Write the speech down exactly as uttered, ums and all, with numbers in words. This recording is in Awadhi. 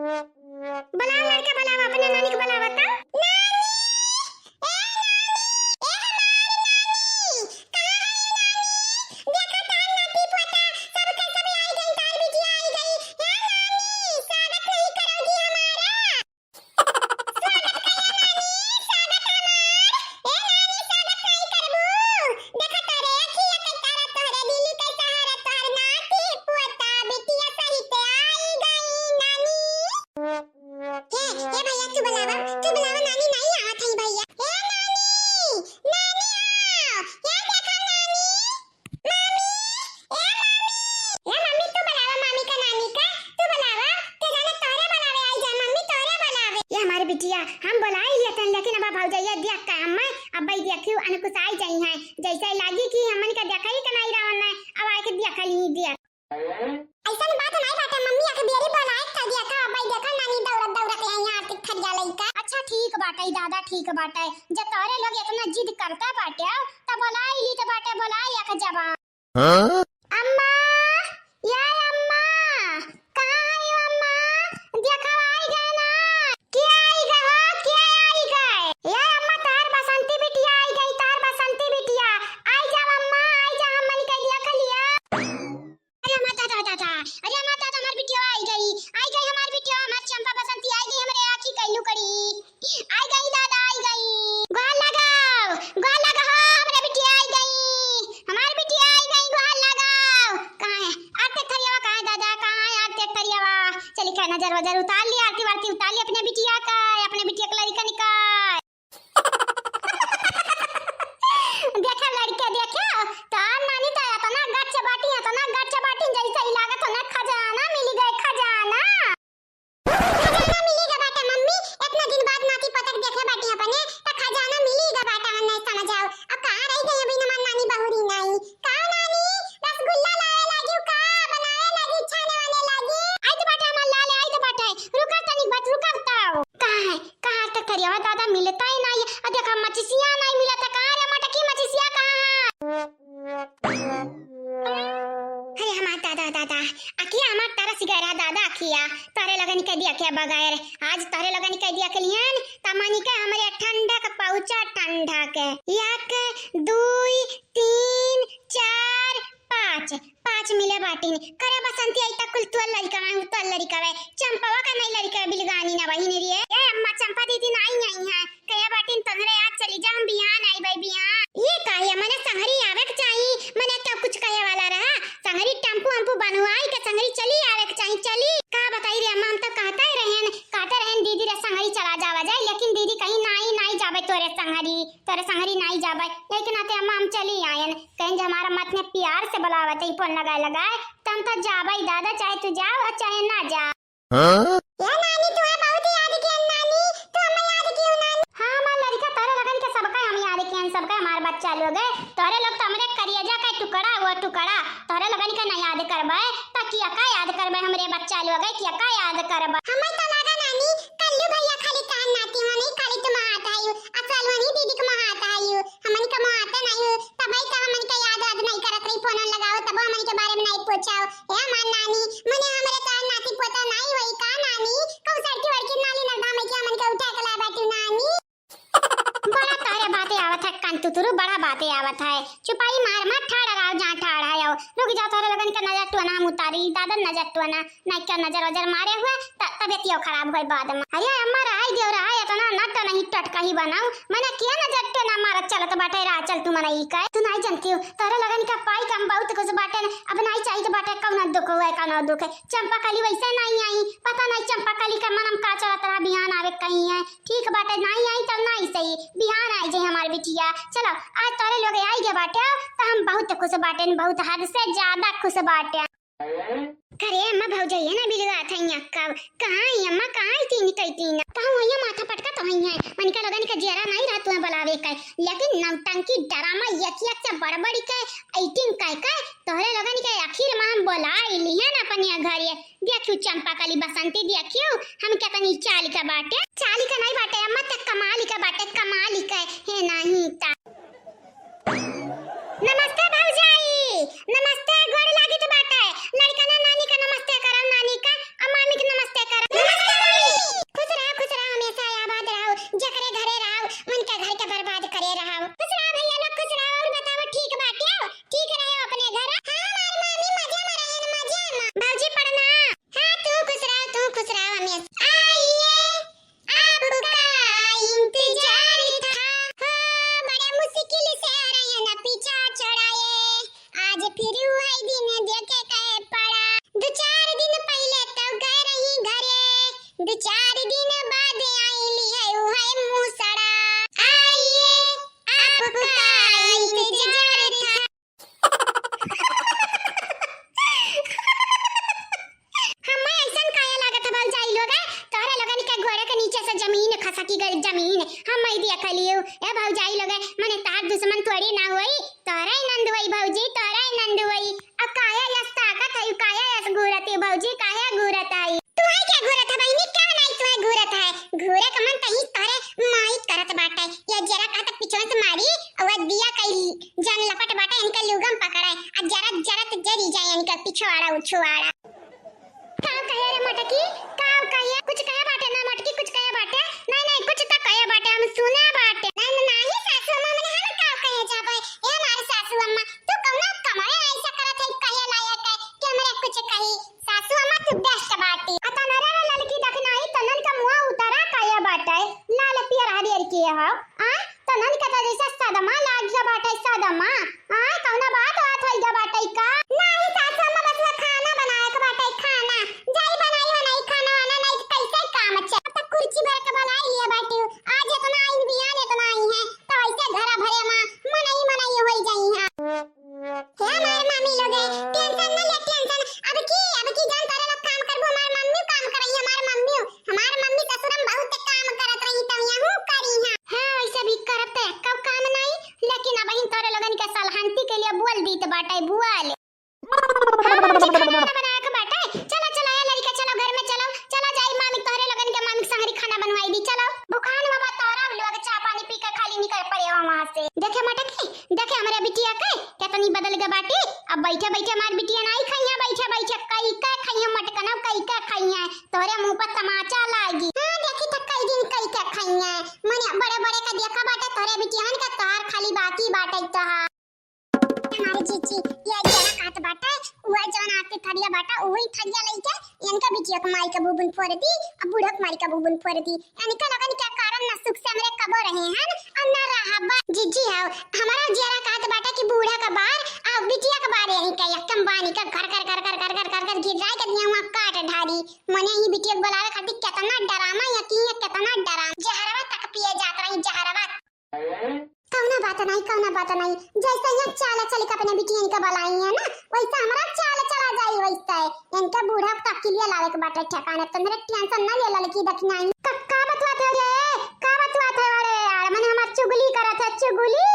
बुलावा लड़का, बुलावा, अपने नानी के बुलावा तो। नानी! ए नानी! ए हमारी नानी! कहाँ है नानी? देखा तार नाती पोता, सब के सब आई गई, तार बिटिया आई गई। ए नानी, स्वागत नहीं करोगी हमारा? स्वागत करिया नानी, स्वागत हमार। ए नानी, स्वागत नहीं करबू? देखा तारे अखिया के तारा, तोहरे दिल के सहारा, तोहर नाती पोता बिटिया सहित आई गई नानी। हे, हे भैया, तू बुलावा, तू बुलावा, नानी नहीं आवत है भैया। हे नानी, नानी आओ, हे देखा नानी, नानी, ए मम्मी, ए मम्मी, तू बुलावा मामी का, नानी का, तू बुलावा, के जाने तोरे बुलावे आई जा, मम्मी तोरे बुलावे। ये हमारी बिटिया, हम बुलाई लेते हैं, लेकिन अब भौजैया देख के हम, अब भाई देखियो, अनकुसाई जाई हैं, जैसे लागी कि हमन का देखा ही के नहीं रहन है, अब आके देखा ही दिया। ऐसन बात नहीं बाटे मम्मी, अखबेरी बोलाए था दिया का, अब भाई देखा नानी दौड़त दौड़त आई यहाँ आरती थरिया लइका। अच्छा ठीक बाटे दादा, ठीक बाटे, जब तोरे लोग इतना जिद करता बाटे, तब बोलाई ली तो बाटे, बोलाई एक जबान। हाँ? अम्मा, या अम्मा, कहाँ है अम्मा? देखो आई गए ना। के आई गए हो? के आई गए? या अम्मा, तार बसंती बिटिया आई गई, तार बसंती बिटिया। आई जा अम्मा, आई जा, हमन के देख लिया। अरे माता, ता, ता, ता। अरे माता, ता, हमार बिटिया आई गई, आई गई हमार बिटिया, हमार चंपा बसंती आई गई, हमरे आँखी कैलू करी। आई गई दादा, आई गई। गोहार लगाओ, गोहार लगाओ, हमरे बिटिया आई गई, हमार बिटिया आई गई, गोहार लगाओ। कहाँ है आरती थरियावा, कहाँ है दादा, कहाँ है आरती थरियावा? चली का नजर वजर उतार ली, आरती वारती उतार ली अपने बिटिया का, अपने बिटिया के लड़का निकाल। देखा लड़के, देखा, तार नानी तो इतना गच्च बाटी, इतना गच्च बाटी, जैसे ही लागत हो ना खजाना मिल गए, खजाना। खजाना मिली गा बाटे मम्मी, इतना दिन बाद नाती पोता के देखे बाटी अपने, त खजाना मिली गा बाटे, हम नहीं समझ आओ। अब कहाँ रह गई अभी हमार नानी बहुरी नाई? का नानी, रसगुल्ला लावे लागी का, बनावे लागी, छाने वाने लागी? आई तो बाटे हमार लाल, आई तो बाटे, रुका तनिक बात, रुका बताओ। कहाँ है, कहाँ तक थरियावा दादा मिलता ही नहीं। आ देखा मचिसिया नहीं मिलता, कहाँ रे मटकी मचिसिया कहाँ है? अरे हमार दादा, दादा, अखिया हमार तरस गया दादा, अखिया तोहरे लगन के दिया के बगैर, आज तोहरे लगन के दिया के लिहन, तमनी के हमरे ठंडा के पहुँचा, ठंडा के। एक, दुई, तीन, चार, पाँच, पाँच मिले बाटिन। करे बसंती आई तक कुल तोर लड़िका में, तोर लड़िका वे। चंपवा का नहीं लड़िका बिलगानी ना बहिन रे। ए अम्मा, चंपा दीदी नाई आई है। कहे बाटिन तोहरे आज चली जा, हम बिहान आई भाई बिहान। ये काहे मने संगरी आवे के चाही, मने तो कुछ कहे वाला रहा। संगरी टेम्पू अम्पू बनवाई के संगरी चली आवे के चाही, चली। का बताई रे अम्मा, हम तो कहते रहेन, कहते रहेन दीदी रे संगरी चला जावा जाए, लेकिन दीदी कहीं नाई, नाई जाबे तोरे संगरी, तोरे संगरी नाई जाबे। यही के नाते अम्मा हम चली आयन, कहेन जे हमारा मत ने प्यार से बुलावत है, फोन लगाए लगाए, त हम तो जाबे दादा, चाहे तू जाओ और चाहे ना जा। हाँ? ए नानी, तुहे बहुत याद किया नानी, तू हमें याद कियो नानी। हाँ, हमार लड़िका तोहरे लगन के सबका हम याद कियन, सबका हमार बच्चा लोग है। तोहरे लोग तो हमरे करियजा का टुकड़ा हुआ टुकड़ा, तोहरे लगन के ना याद करबे, त किया का याद करबे हमरे बच्चा लोग है, किया का याद करबे? हमें तो लगा नानी, कल्लू भैया खाली तार नाती हो नहीं, खाली तुम हाथ आयु, असल वही दीदी के हाथ आयु, हमन के हाथ नहीं हो, तबे तो हमन के याद वाद नहीं करत रही, फोन लगाओ तब हमन के बारे में नहीं पूछाओ। ए हमार नानी, मने हमरे तोहर नाती पोता नाई होई का नानी? कहू सड़की वड़की नाली नरदा में के हमन के उठा के ला बैठू नानी। बड़ा तोहरे बातें आवत है कान तुतुरु, बड़ा बातें आवत है। चुपाई मार मत, ठाड़ रहो जहाँ ठाड़ है। रुक जाओ, तोहरे लोगन के नजर टोना हम उतारी, दादा नजर टोना, नहीं क्या नजर वजर मारे हुए, त-, तबियतियो खराब होई बाद में। अरे अम्मा रहाई देव रहा, इतना नट नहीं टटका ही बनाऊ, मने किया नजर टोना मारत चलत बाटे, रहा चल तू मने ई कहे। तू नहीं जानती हो, तोहरे लोगन के पाई के हम बहुत खुश बाटे, अब नहीं चाहिए बाटे कौनो दुख हुए, कौनो दुख है। चंपा कली वैसे नहीं आई, पता नहीं चंपा कली के मन में का चलत रहा, बिहान आवे कहीं है। ठीक बाटे, नहीं आई तब नहीं सही, बिहान आई जाई हमार बिटिया। चलो, आज तोरे लोग आई गए बाटे, तो हम बहुत खुश बाटे, बहुत हद से ज्यादा खुश बाटे। करे अम्मा, भौजैया ना बिलगात है यहाँ कब, कहाँ है अम्मा, कहाँ है तीन कई तीन? कहूँ भैया माथा पटका तो है, मनिका लोगन के जियरा नहीं रहा तुम्हें बुलावे का, लेकिन नौटंकी ड्रामा एक एक से बड़बड़ी के, एक्टिंग कह के तोहरे लोगन के आखिर में हम बोला लिहन अपने घर। ये देखियो चंपा कली बसंती, देखियो हम कितनी चाल के बाटे। चाल के नहीं बाटे अम्मा, त कमाल के बाटे, कमाल के। हे नहीं ता। नमस्ते भौजाई, नमस्ते, गोड़ लागित बाटे। लड़का ना नानी का नमस्ते करो, नानी का, आ मामी के नमस्ते करो। नमस्ते। जमीन हम ही दिया खलियो। ए भौजाई लोगे, मने तार दुश्मन थोड़ी ना होई, तोहरा ही नंद होई भौजी, तोहरा ही नंद होई। अब काहे यस ताकत है, काहे यस घूरत है भौजी, काहे घूरत है? तू है क्या घूरत है बहिनी, क्या नहीं तू है घूरत है? घूरे का मन तही तोहरे माई करत बाटे। ये जरा का तक पिछवे से मारी, और दिया कई जन लपट बाटे, इनका लुगम पकड़े, आ जरत जरत जरी जाए इनका पिछवाड़ा उछवाड़ा। का कहे रे मटकी? का कहे? कुछ कहे बाटे ना मटकी, कुछ कहे बाटे? नहीं, नहीं, कुछ तो कहे बाटे, हम सुने बाटे। नहीं, नहीं, सासू अम्मा, मने हम का कहे जाबे? ए हमारे सासू अम्मा, तू कौनो कमरे ऐसा करत है कहे लायक है कि हमरे कुछ कही? सासू अम्मा, तू बेस्ट बाटी। आ तनरे रे ललकी देख नाही, तनन का मुआ उतरा कहे बाटे, लाल पियर हरियर के हो। आ तनन का तो जैसे सदमा लाग गया बाटे, सदमा। आय, कौनो बात वात होई गा बाटई का? नाही सासू अम्मा, बस वो खाना बनावे के बाटई, खाना। जाई बनाई बनाई खाना वाना, नहीं तो कैसे काम चल। अब तक कुर्सी भर के बनाई लिया बाटी। आज इतना आई बिहान इतना आई है, तो ऐसे घरा भरे मा मनई मनई होई जाई है। हे हमार मामी लोगे, टेंशन न ले टेंशन। अब की, अब की जान तारे लोग काम करबो, हमार मम्मी काम करई, हमार मम्मी, हमार मम्मी ससुरम बहुत काम करत रही, तब यहू करी है। हाँ, ऐसे भी करब ते कब काम नहीं, लेकिन अब इन तोरे लोगन के सलहंती के लिए बोल दीत बाटे, बोल। हाँ, भौजी, खाना वाना बनाए के बाटे। चलो, चलो, ए लड़का, चलो, घर में चलो, चलो, जाई मामी, तोहरे लोगन के मामी संगरी खाना बनवाई दी, चलो। भुखान बाबा तोहरा लोग चाह पानी पी के खाली निकल पड़े हो वहाँ से। देखे मटकी, देखे हमरे बिटिया के, कितनी बदल गए बाटी। अब बैठे बैठे हमार बिटिया नहीं खाइया, बैठे बैठे कई का खाइया मटकना, कई का खाइया, तोहरे मुंह पर तमाचा लागी। हाँ, देखी तो कई दिन कई का खाइया, मने बड़े बड़े का देखा बाटे तोहरे बिटिया का, तोहार खाली बाकी बाटे तोहार। हमारे जीजी, ये एक जना कहत बाटे, वह जवन आके थरिया बाटा, वही थरिया लइके इनका बिटिया के माई के बुबुन फोड़ दी, अब बूढ़ा के माई के बुबुन फोड़ दी। इनका लगन क्या कारण न सुख से हमरे कबो रहे हैं, और न रहबा। जीजी हो, हमारा जियरा कहत बाटे कि बूढ़ा के बार, आ बिटिया के बार यही के एकदम बानी का घर, घर, घर, घर गिर जाए के दिया हुआ काट ढारी। मने ही बिटिया के बुलावे खातिर कितना डरामा यकी है, कितना डरामा। जहरवा तक पिए जात रही, जहरवा। कौनो बात नहीं, कौनो बात नहीं, जैसे ये चाल चल के अपने बिटियन के बुलाई है ना, वैसे हमारा चाल चला जाई। वैसे इनके बूढ़ा का किलिया लावे के बाटे ठिकाने, तो मेरे टेंशन ना ले ललकी दखिनाई। का, का बतवात हो रे, का बतवात हो रे यार, मने हमार चुगली करत है, चुगली।